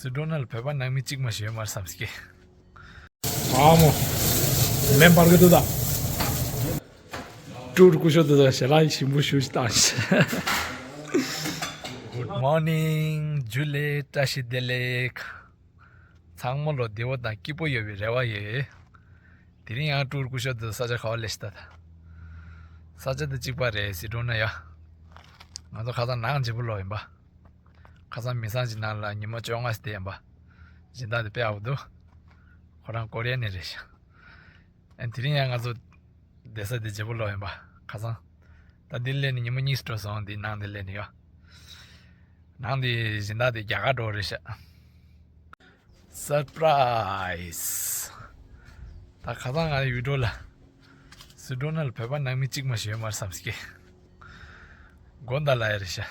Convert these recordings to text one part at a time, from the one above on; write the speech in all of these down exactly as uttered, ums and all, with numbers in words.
སུ་འགྲོ་ན་ལ་བོད་པ་ནང་མི་གཅིག་མ་ཞིག་ཡོད་མ་རེད་བསམ་སྐྱེ། ཨ་མོ། མེན་པར་གི་དུ་ད། ཀྲུར་ཀུ་ཤོ་དུ་ད་ཞེ་ལ་ཞིམ་པོ་ཞུ་ཞིག་བཏང་ཞིག Good morning. ཇུ་ལེ་བཀྲ་ཤིས་བདེ་ལེགས། ཚང་མ་ལོ་བདེ་བོ་དང་སྐྱིད་པོ་ཡོད་པའི་རེ་བ་ཡོད། དེ་རིང་ཡང་ཀྲུར་ཀུ་ཤོ་དུ་ས་ཆ་ག་བ་ལས་ཤི་ད་ད། ས་ཆ་དུ་གཅིག་པ་རེད་སི་འགྲོ་ན་ཡ། ང་ཚོ་ཁ་སང་ནང་བརྗེ་པོ་ལོ་ཡིན་པ། ཁ་སང་མི་སང་ཅིག་ནང་ལ་ཉི་མ་བཅོ་ལྔ་ཞིག་བསྡད་ཡིན་པ། སྦྱིན་བདག་དེ་དཔེ་ཨ་བོ་འདུག་ཁོ་རང་ཀོ་རི་ཡ་ནས་རེད་ཤག་ཨ་དེ་རིང་ཡང་ང་ཚོ་བསྡད་ས་དེ་བརྗེ་པོ་ལོག་ཡིན་པ། ཁ་སང་། ད་འདི་སླེབས་ནས་ཉི་མ་གཉིས་འགྲོ་སོང་འདི་ནང་དེ་སླེབས་ནས་ཡོད། ནང་དེ་སྦྱིན་བདག་དེ་རྒྱ་གར་འགྲོ་རེད་ཤག Surprise. ད་ཁ་སང་ང་ཡུལ་འགྲོ་ལ། སུ་འགྲོ་ན་ལ་བོད་པ་ནང་མི་གཅིག་མ་ཞིག་ཡོད་མ་རེད་བསམ་སྐྱེ། དགོན་བདག་ལ་ཡ་རེད་ཤག་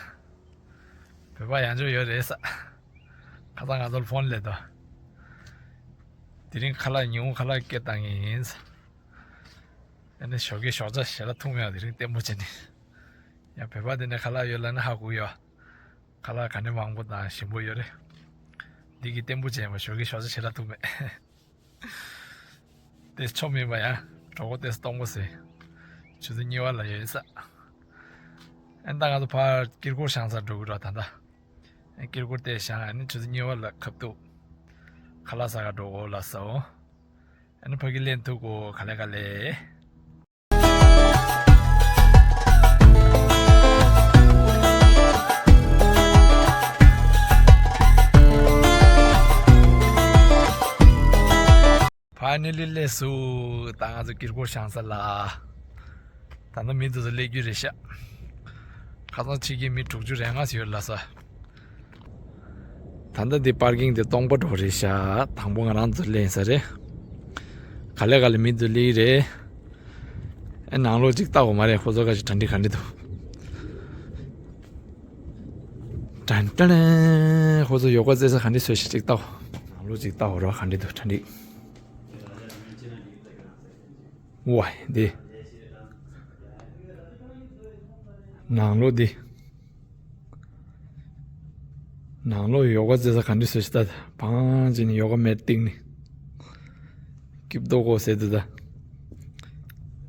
བོད་པ་ཡང་ཅོ་ཡོད་རེད་ས། ཁ་སང་ང་ཚོར་ཕོན་སླེབས་དོ། དེ་རིང་ཁ་ལག་ཉིན་གུང་ཁ་ལག་སྐད་བཏང་ངེས་ཡིན་ས། ཨ་ནི་ཞོགས་ཀས་ཞོགས་ཇ་ཞལ་ལག་འཐུང་མེད་པ་དེ་རིང་བརྟན་པོ་བྱས་ནས། ཡང་བོད་པ་དེ་ནས་ཁ་ལག་ཡོད་ལ་ནི་ཧ་གོ་ཡོད། ཁ་ལག་ག་ནས་མང་པོ་དང་ཞིམ་པོ་ཡོད་རེད། འདི་གི་བརྟན་པོ་བྱས་པ་ཞོགས་ཀས་ཞོགས་ཇ་ཞལ་ལག་འཐུང་མེད། དེ་ཆོ་མིན་པ་ཡང་གྲོགས་པོ་དེ་སྟོང་པོ་ཟེར། ཆུ་ཚོད་གཉིས་པ་ལ་ཡོད་ས། ཨན་ད་ང་ཚོ་ཕར་དཀྱིལ་འཁོར་བཞེངས་ས་འགྲོ་གི་རོགས་ད་ལྟ། ཨན་དཀྱིལ་འཁོར་དེ་བཞེངས་ཨ་ནི་ཆུ་ཚོད་གཉིས་པ་ལ་ཁབ་ཏུ། ཁ་ལག་ཟ་ག་འགྲོ་གོ་ལ་ཟའོ། ཨ་ནི་ཕ་གི་ལེན་ཐུག་གོ་ག་ལེ་ག་ལེ། Finally ལས་སུ་ད་ང་ཚོ་དཀྱིལ་འཁོར་བཞེངས་ས་ལ། ད་ལྟ་མི་དེ་ཚོ་སླེབས་རྒྱུ་རེད་ཤག་ཁ་སང་ཕྱི་རྒྱལ་མི་དྲུག་ཅུ་རེ་ལྔ་ཞིག་ཡོད་ལ་ས། ད་ལྟ་འདི་པར་ཀིང་དེ་སྟོང་པ་འགྲོ་རེད་ཤག་དང་པོ་ང་རང་ཚོ་སླེབས་ས་རེད། ག་ལེ་ག་ལེ་མི་དེ་ཚོ་སླེབས་རེད། ཨེ་ནང་ལོགས་ཅིག་ལྟ་འོ་མ་རེད་ཁོ་ཚོ་ག་ཞིག་གྲ་འགྲིག་ག་འདྲ་འདུག་ཏན་ཏན། ཁོ་ཚོ་ཡོ་ག་རྩེ་ས་ག་འདྲ་བཟོས་ཤིག་ཅིག་ལྟ་འོ། ནང་ལོགས་ཅིག་ལྟ་འོ་ར་ག་འདྲ་འདུག་གྲ་འགྲིག་ཝའི་འདི། ནང་ལོགས་འདི། ནང་ལོགས་ཡོ་ག་རྩེ་ས་ག་འདྲ་བཟོས་ཤག་ད་བང་ཅིག་ནི་ཡོ་ག་མེད་སྟེང་ནི། སྐྱིབས་རྡོ་གོ་ཟེར་དུ་ད།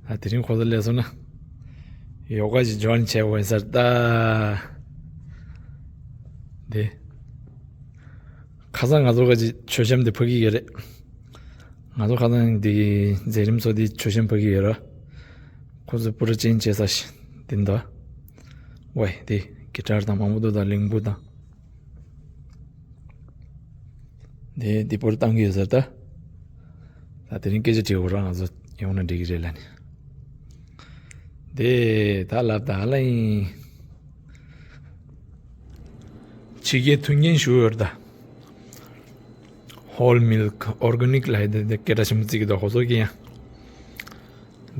ད་དེ་རིང་ཁོ་ཚོ་སླེབས་སོང་ན། ཡོ་ག་ཅིག་ཇོན་བྱས་འོ་ཡིན་ས་རེད་ད། འདི། ཁ་སང་ང་ཚོ་ག་ཅིག་མཆོད་བཤམས་འདི་ཕ་གི་ཡོད་རེད། ང་ཚོ་ཁ་སང་འདི་མཛད་རིམ་ཚོ་འདི་མཆོད་བཤམས་ཕ་གི་ཡོད་ར། ཁོ་ཚོ་པུ་ར་ཅན་བྱས་ས་ཞིག་འདི་འདུག་ཝའི་འདི་གི་ཊར་དང་མང་པོ་འདུག་དང་གླིང་བུ་དང་། འདི་འདི་པུ་ར་བཏང་གི་ཡོད་ས་ད། ད་དེ་རིང་སྐད་ཆ་དྲི་འོ་ར་ང་ཚོ་ཡོང་ན་འགྲིག་གི་རེད་ལ་ནི། འདི་ད་ལབ་ད་ལ་ཡིན། ཕྱི་རྒྱལ་མཐུན་རྐྱེན་ཞུ་ཡོད་རེད་ད། Whole milk organic ལ་ཡི་དེ་སྐད་གྲགས་ཆེན་པོ་བརྩི་གི་འདུག་ཁོ་ཚོ་གི་ཡང་།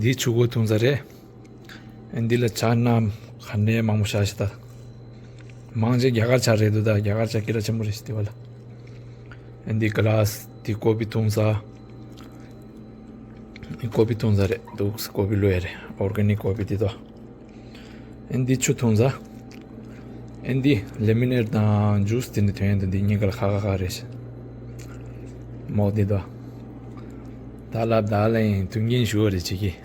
འདི་ཆུ་ཁོལ་འཐུང་ས་རེད། ཨ་འདི་ལ་ཇ་སྣ་ག་ནས་མང་པོ་བཞག་ཤི་ད། མང་ཆེ་རྒྱ་གར་ཇ་རེད་འདུག་ད་རྒྱ་གར་ཇ་སྐད་གྲགས་ཆེན་པོ་རེད་ཤི་དེ་བ་ལ། ཨ་འདི་ག་ལ་སི་འདི་ཀོ་ཕི་འཐུང་ས། ཀོ་ཕི་འཐུང་ས་རེད་འདུག་ཀོ་ཕི་ལོས་ཡ་རེད་ཨོར་ག་ནིག་ཀོ་ཕི་འདི་དོ། ཨ་འདི་ཆུ་འཐུང་ས། ཨ་འདི་ལེ་མི་ནེ་ཌི་དང་ཇུས་དེ་འདྲ་ཐོན་ཡ་འདུག་འདི་གཉིས་ཀ་ལ་ཁ་ཁ་ཁ་རེད་ཤག་མོ་འདི་དོ། ད་ལབ་ད་ལ་ཡིན་མཐུན་རྐྱེན་ཞུ་བ་རེད་ཅིག་གིས།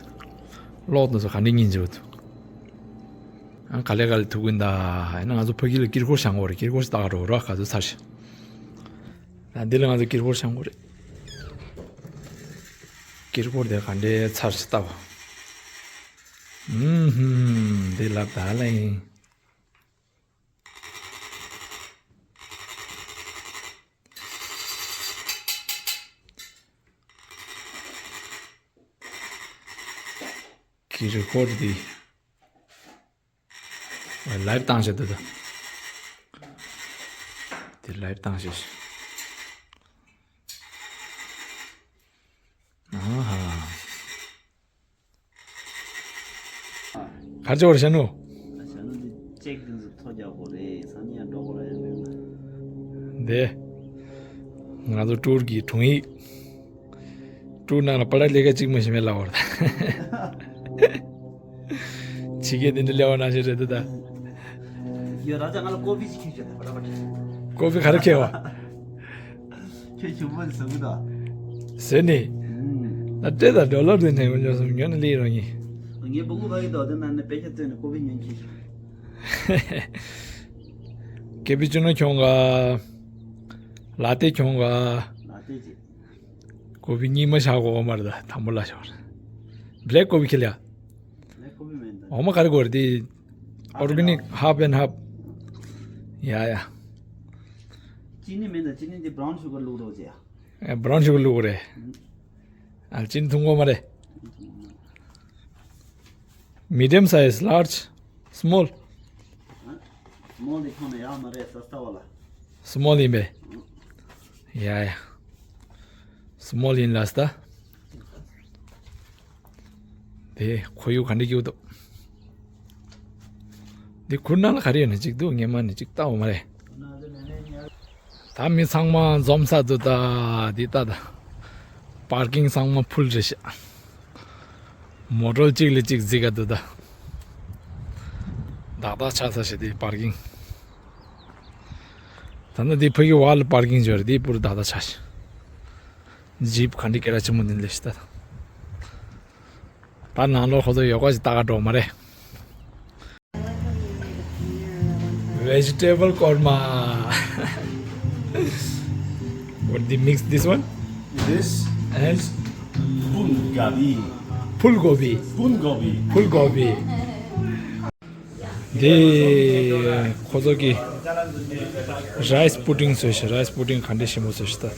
གློག་དེ་ཚོ་ག་འདྲ་ཉིན་བྱེད་འདུག་ཨ་ག་ལེ་ག་ལེ་ཐུག་གིན་ད། ཡིན་ན་ང་ཚོ་ཕ་གི་ལ་དཀྱིལ་འཁོར་བཞེངས་དགོས་རེད་དཀྱིལ་འཁོར་ཞིག་བཏགས་འགྲོ་ར་ག་ཚོད་ཚར་ཤག་ད་འདི་ལ་ང་ཚོ་དཀྱིལ་འཁོར་བཞེངས་དགོས་རེད། དཀྱིལ་འཁོར་དེ་ག་འདྲའི་ཚར་ཞིག་བཏགས། ཨུམ་ཧུམ་འདི་ལབ་ད་ལ་ཡིན། དཀྱིལ་འཁོར་འདི། ལའིབ་བཏང་བྱེད་འདུག་ད། དེ་ལའིབ་བཏང་བྱེད། ཨ་ཧ། གར་ཅོར་ཤ་ནུ། ཤ་ནུ་དེ་ཅེག་དེ་ཚོ་ཐོ་རྒྱག་དགོས་རེད་སང་ཉིན་འགྲོ་དགོས་རེད་ཡང་མེད་ན། འདི། ང་ཚོ་ཀྲུར་གྱི་དྲུང་ཡིག་ཀྲུར་ནང་ལ་པ་ལ་ལས་ཀ་གཅིག་མ་ཞིག་མེད་ལབ་པ་རེད་ད། ཕྱི་རྒྱལ་དེ་འདྲ་ལས་བ་ནང་བཞིན་རེད་འདུག་ད། ཡོད་ར་ཅག་ང་ལ་ཀོ་ཕི་ཅིག་ཁྱེར་ཤོག་ད་པ་ར་པ་ཏི། ཀོ་ཕི་ག་རེ་ཁྱེར་བ། ཁྱོད་ཞུ་བོ་ཟེར་གི་དང་། ཟེར་ནི། ཨུམ། ད་སྤྲད་དང་ཌོ་ལར་དེ་ནས་ཉོ་སོང་ཉོ་ནས་སླེབས་རོགས་ཡིན། ངས་བུ་མོ་ཕ་གི་དོ་དེ་ན་ནས་པེ་ཤ་བཙོས་ནས་ཀོ་བི་ཉོ་གི། ཀེ་པི་ཅི་ནོ་ཁྱོང་ག་ལ་ཏེ་ཁྱོང་ག་ལ་ཏེ་ཅིག་ཀོ་བི་གཉིས་མ་བཞག་གོ་འོ་མ་རེད་ད་དང་པོ་ལ་ཤོར། བླེག་ཀོ་བི་ཁེ་ལ་ཡ། ལེ་ཀོ་བི་མེན་ད། འོ་མ་ག་རེ་གོ་རེད་དེ། Half and organic half and half. Yeah, yeah. ཅི་ནི་མེན་ད་ཅི་ནི་འདི་brown sugar བླུག་རོགས་བྱས། ཨེ་brown sugar བླུག་རེད། ཨ་ཅི་ནི་འཐུང་གོ་མ་རེད། Medium size, large, small. Small དེ་ཁོང་ན་ཡག་མ་རེད་ས་སྟ་བ་ལ། Small ཡིན་པས། ཡ་ཡ། Small ཡིན་ལ་སྟ། དེ་ཁོར་ཡུག་ག་འདྲ་སྐྱིད་འདུག་འདི་ཁུར་ནང་ལ་ག་རེ་ཡོད་ན་གཅིག་འདུག་ངས་མ་ནི་གཅིག་ལྟ་འོ་མ་རེད། ད་མི་ཚང་མ་འཛོམས་ས་འདུག་ད་འདི་ལྟ་ད། པར་ཀིང་ཚང་མ་ཕུལ་རེད་ཤག་མོ་ཊ་གཅིག་ལས་གཅིག་འཛིག་ག་འདུག་ད། བདག་བདག་ཆགས་ས་ཞིག་དེ་པར་ཀིང་། ད་ནི་དེ་ཕ་གི་བར་ལ་པར་ཀིང་འབྱོར་དེ་པུར་བདག་བདག་ཆགས་ཤག་ཇིབ་ག་འདྲ་སྐད་གྲགས་ཆེན་མོ་འདི་ལས་ཤི་ད། ད་ནང་ལོགས་ཁོ་ཚོ་ཡོ་ག་ཞིག་ལྟ་ག་འགྲོ་མ་རེད། Vegetable korma. What they mix this one? This and is pul gobi. Pul gobi. Pul gobi. Pul gobi. དེ་ཁོ་ཚོ་གི་rice pudding བཟོས་ཤག rice pudding ག་འདྲ་ཞིམ་པོ་བཟོས་ཤག་ད།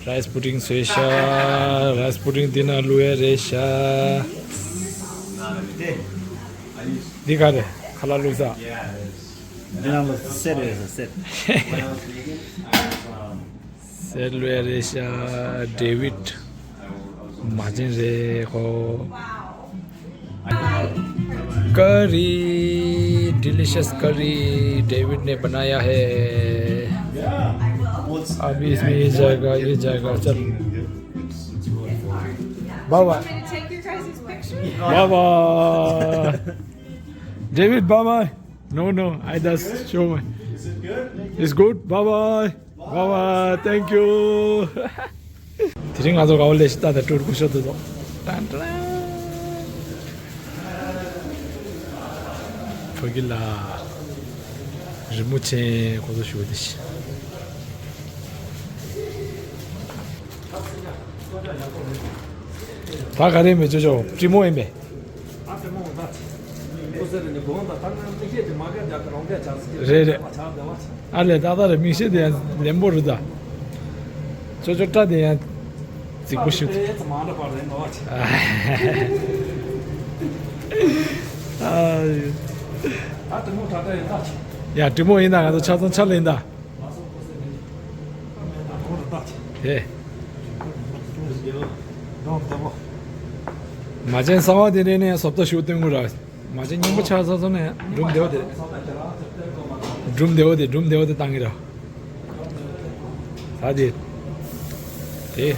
rice pudding བཟོས་ཤག rice pudding འདི་ན་བླུག་ཡ་རེད་ཤག་འདི་ག་རེད་ཁ་ལག་བླུག་ས། འདི་ནང་ལ་སེར་རེད་ཟེར་སེར། སེར་བླུག་ཡ་རེད་ཤག་ཌེ་ཝིད། མ་བྱན་རེད་ཁོ། करी, डिलीशियस करी डेविड ने बनाया है। अभी इसमें ये जाएगा, ये जाएगा। चल, bye bye. Bye bye. David, bye bye. No, no, I just show my. It's good. Bye bye. Bye bye, thank you. དེ་རིང་ང་ཚོ་ག་བ་ལས་ཤི་ཏ་ད་ཊུར་ཀུ་ཤོ་དུ་དོ། ཏན་ཏན། ཕ་གི་ལ་རི་མོ་ཆེན་ཁོ་ཚོ་ཞུ་དེ་ཤི། ད་ག་རེ་མེད་ཅོ་ཅོ་ཀྲི་མོ་ཡིན་པས། རེད་རེད། ཨ་ལས་ཏག་ཏག་རེད། མིག་ཤེལ་དེ་ཡང་ལེན་པོ་རེད་ད། ཅོ་ཅོ་སྐྲ་དེ་ཡང་རྫིག་པོ་ཞིག་ཨ། ཡ་དྲི་མོ་ཡིན་ད། ང་ཚོ་ཆ་ཚང་ཆ་ལེན་ད། དེ། མ་བྱན་གསང་བ་དེ་རེད་ནས་བཟོ་ལྟ་ཞུ་སྟོན་དགོས་ར། མ་བྱན་རྙིང་པ་ཆགས་ཚར་སོང་ནས་སྒྲུང་བདེ་བ་དེ། སྒྲུང་བདེ་བ་དེ་སྒྲུང་བདེ་བ་དེ་བཏང་གི་ར། ད་དེ། དེ།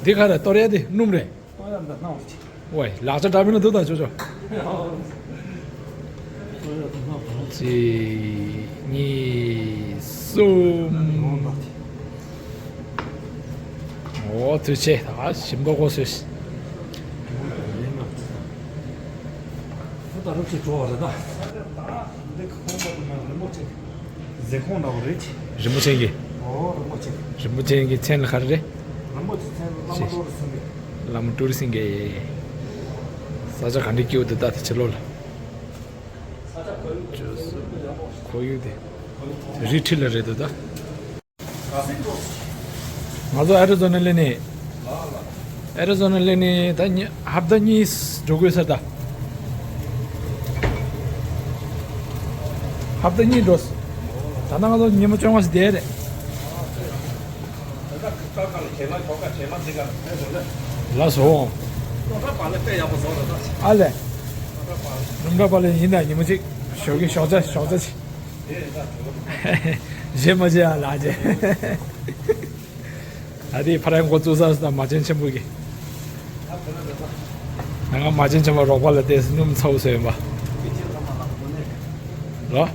འདི་ག་རེ་གཏོར་ཡ་དེ་སྣུམ་རེད། ཨོ་ཡ་འདི་སྣང་བ་ཅིག་ཝེ་ལག་ཆ་འདྲ་མིན་ན་འདུག་ད་ཅོ་ཅོ། གཅིག་གཉིས། གསུམ། ཨོ་དུས་ཆེ་ད་ཞིམ་པོ་གོ་སོས། ད་རུབ་ཅིག་འགྲོ་བ་རེད་ད། འདི་ཁོང་པ་དུ་མ་རིན་པོ་ཆེ། མཛེས་ཁོང་འདྲ་བོ་རེད། རིན་པོ་ཆེན་གྱི། ཨོ་རིན་པོ་ཆེ། རིན་པོ་ཆེན་གྱི་མཚན་ལ་ག་རེ་རེད། རིན་པོ་ཆེ་མཚན་བླ་མ་ཏོ་རི་སིང་གེ། བླ་མ་ཏོ་རི་སིང་གེ། ས་ཆ་ག་འདྲ་སྐྱིད་པོ་འདུག་ད་དེ་ཕྱི་ལོགས་ལ། ཁོར་ཡུག་དེ། རི་ཁྲི་ལ་རེད་འདུག་ད། ང་ཚོ་ཨེ་རི་ཛོ་ན་སླེབས་ནས། ཨེ་རི་ཛོ་ན་སླེབས་ནས་ད་ཉི་ཧབ་ཏ་གཉིས་འགྲོ་དགོས་ས་ད། ཧབ་ཏ་གཉིས་འགྲོ། ད་ནང་ང་ཚོ་ཉིན་མོ་བཅོ་ལྔ་ཞིག་བསྡད་རེད། ལགས་སོ། ཨ་ལས། རུམ་གྲྭ་པ་ལས་ཡིན་ད་ཉིན་མོ་གཅིག་ཞོགས་ཀྱི་ཞོགས་ཇ་ཞོགས་ཇ་ཅིག་རྗེས་མ་བརྗེད་ཨ་ལགས་རྗེས། ད་དེ་ཕ་རན་འགོ་བཙུགས་ས་དང་མ་བྱན་ཆེན་པོ་གི། ང་མ་བྱན་ཆེན་པོ་རོགས་པ་ལ་བལྟས་སེ་སྣུམ་ཚ་བོ་བཟོས་ཡོང་པ། ལོ།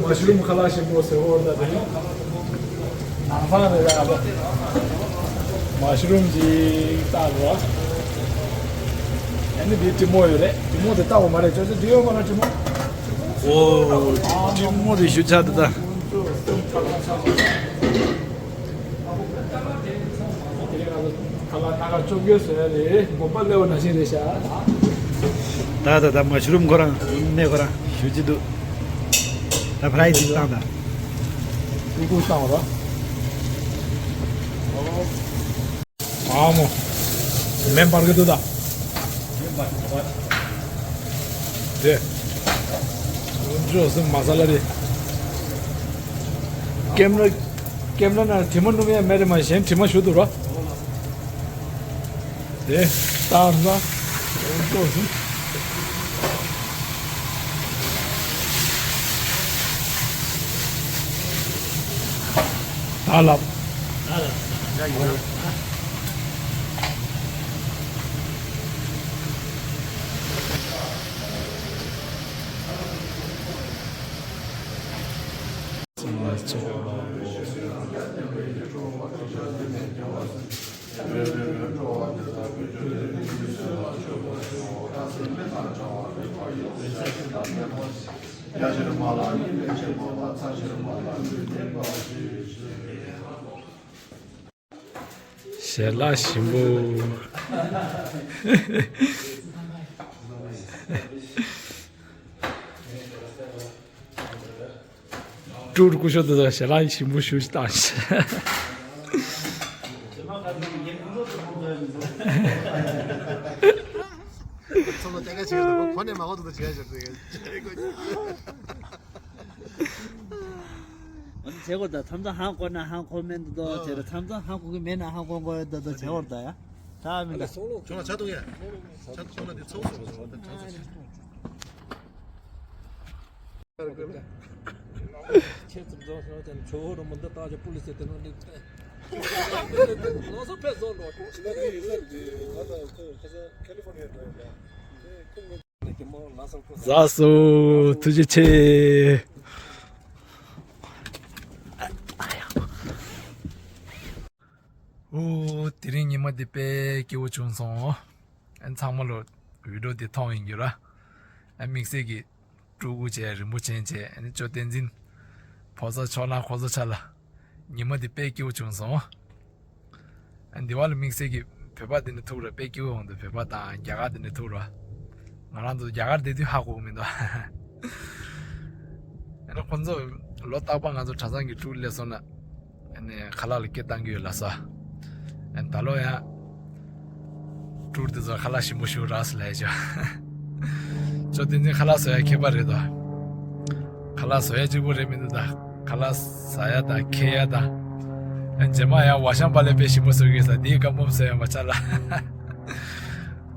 མ་ཤི་རུམ་ཁ་ལག་ཞིམ་པོ་ཟེར་བོར་ད་དེ་ནང་ཚང་རེད་ཡ། མ་ཤི་རུམ་གྱི་རྟགས་རོ། ཨ་ནི་འདི་ཀྲི་མོ་ཡོད་རེད། ཀྲི་མོ་དེ་ལྟ་བ་མ་རེད། ཅོ་ཅོ་འདི་ཡོད་མ་རེད་ཀྲི་མོ། ཨོ། ཀྲི་མོ་དེ་ཞུ་ཆ་དེ་ད། ཁ་ལག་སྣ་ཁ་བཅོ་བརྒྱད་བཟོ་ཡ་རེད། དགོན་པ་སླེབས་པ་ནང་བཞིན་རེད་ཤག་ད་ད་ད་མ་ཤི་རུམ་ཁོ་རང་ནས་ཁོ་རང་ཞུ་གི་འདུག་ད་ཕ་རའི་ཅིག་བཏང་ད། ཀུ་ཀུ་བཏང་བ་ར། ཨ་མོ། མེ་འབར་གི་འདུག་ད། དེ། འཇོ་སི་མ་ས་ལ་རེད། ཀེམ་ར། ཀེམ་ར་ནང་དྲི་མ་སྣུམ་ཡ་མེད་རེད་མ། གཞན་དྲི་མ་ཞུ་འདུག་ར། དེ། སྟག་ར། འཇོ་སི། ད་ལབ། ཞལ་ལག་ཞིམ་པོ། སྤྲུལ་སྐུ་ཞབས་དེ་ཚོ་ཞལ་ལག་ཞིམ་པོ་ཞུ་ཞིག་བཏང་ཞིག་ཚོ་ལ་སྟེང་ཀ་བྱེད་ཀྱི་འདུག་ཁོ་ནས་མ་གོ་འདུག་བྱེད་ཀྱི་འདུག་བྱེད་དགོས་ད། མཚམས་མཚམས་ཧང་གོ་ན་ཧང་གོ་མེད་འདུག་དོ་བྱེད་ར། མཚམས་མཚམས་ཧང་གོ་གི་མེད་ན་ཧང་གོ་གོ་ཡོད་འདུག་དོ་བྱེད་དགོས་ད་ཡ། ད་མི་འདྲ། ཁྱོད་ལ་ཆ་གཏོང་ཡ། ཆ་གཏོང་ན་འདི་ཚོགས་སུ་འགྲོ་བ་དང་གྲངས་སུ་ཆ་གཏོང་བྱེད། ཁྱེད་ཚོ་རྫོང་ཤོག་ཅན་ཇོ་བོ་རུ་མི་འདི་ལྟ་ཅི་པུ་ལི་སི་དེ་ནང་འདི་ལོ་སོ་ཕེ་བཟོ་འགྲོ། ཇ་སུ་ཐུགས་རྗེ་ཆེ། ཨོ། དེ་རིང་ཉི་མ་འདི་དཔེ་སྐྱིད་པོ་བྱུང་སོང་། ཨན་ཚང་མ་ལོ་བི་ཌིའོ་འདི་མཐོང་ཡིན་རྒྱུ་ར། ཨན་དམིགས་བསལ་གྱི་སྤྲུལ་སྐུ་བྱས་རིན་པོ་ཆེ་བྱས་ཨན་ཅོ་བསྟན་འཛིན་ཕོ་གསར་ཕྱོགས་ན་ཁོ་ཚོ་ཆ་ལ་ཉི་མ་འདི་དཔེ་སྐྱིད་པོ་བྱུང་སོང་། ཨན་འདི་བ་ལ་དམིགས་བསལ་གྱི་བོད་པ་འདི་ནི་ཐུག་ར་དཔེ་སྐྱིད་པོ་འོང་འདུག་བོད་པ་དང་རྒྱ་གར་འདི་ནི་ཐུག་ར། ང་རང་ཚོ་རྒྱ་གར་བསྡད་དུས་ཧ་གོ་གི་མི་འདུག་ཨ་ནི་ཁོང་ཚོ་ལོ་རྟག་པར་ང་ཚོ་གྲྭ་ཚང་གི་སྤྲུལ་སླེབས་སོང་ན་ཨ་ནི་ཁ་ལག་ལ་སྐད་བཏང་གི་ཡོད་ལ་སོ། ཨ་ནི་ད་ལོ་ཡང་སྤྲུལ་དེ་ཚོ་ཁ་ལག་ཞིམ་པོ་ཞིག་རག་སོང་ལབ་ཡ་ཅོ། ཅོ་དེ་ཚོ་ཁ་ལག་བཟོ་ཡ་མཁས་པ་རེད་དོ། ཁ་ལག་བཟོ་ཡ་གཅིག་པོ་རེད་མི་འདུག་ད་ཁ་ལག་ཟ་ཡ་དང་འཁྱེར་ཡ་དང་། ཨ་ནི་རྗེས་མ་ཡང་ཝ་ཤམ་པ་ལས་དཔེ་ཞིམ་པོ་བཟོ་གི་ས་དེའི་བཀའ་འབུམ་བཟོ་ཡ་མ་ཆགས་ལ།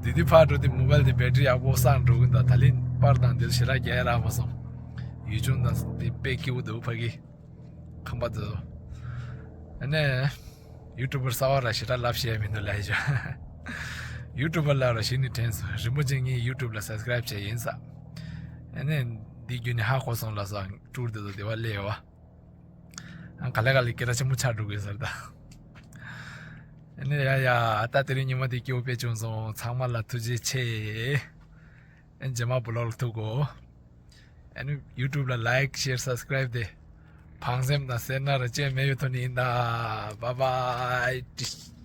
དེ་དུས་ཕར་འགྲོ་དུས་མོ་བལ་དེ་བེ་ཊི་རི་ཡག་པོ་སངས་འགྲོ་གི་འདུག་ད་ལན་པར་དང་དེ་ཚོ་ཞེ་དྲག་རྒྱག་ཡ་རག་མ་སོང་། ཡུལ་ལྗོངས་དང་དེ་དཔེ་སྐྱིད་པོ་འདུག་ཕ་གི་ཁང་པ་དེ་ཚོ། ཨ་ནི་ཡུ་ཊུབ་པར་གསར་པ་ར་ཞེ་དྲག་ལབ་ཤེས་ཡ་མི་འདུག་ལབ་ཡ་ཅོ། ཡུ་ཊུབ་པར་ལབ་ར་གཞི་ནས་དྲན་སོང་། རིན་པོ་ཆེ་ངས་ཡུ་ཊུབ་ལ་སབ་སི་ཀ་རེབ་བྱས་ཡིན་ས། ཨ་ནི་འདི་བརྒྱུད་ནས་ཧ་གོ་སོང་ལབ་སོང་། སྤྲུལ་དེ་ཚོ་དེ་བ་སླེབས་ཡོད་བ། ཨ་ག་ལེ་ག་ལེ་སྐད་གྲགས་ཆེན་པོ་ཆགས་འགྲོ་གི་ཟེར་ད། ཨ་ནི་ཡ་ཡ་ད་དེ་རིང་ཉི་མ་འདི་སྐྱིད་པོ་དཔེ་བྱུང་སོང་། ཚང་མ་ལ་ཐུགས་རྗེ་ཆེ། ཨ་ནི་རྗེས་མ་བི་ལོག་ལ་ཐུག་གོ། ཨ་ནི་ཡུ་ཊུབ་ལ་ལའིཀ་ཤེར་སབ་སི་ཀ་རེབ་དེ་ཕངས་སེམས་དང་སེར་སྣ་ར་ཅན་མེད་པའི་ཐོག་ནས་ཡིན་ད། བཱའི་བཱའི།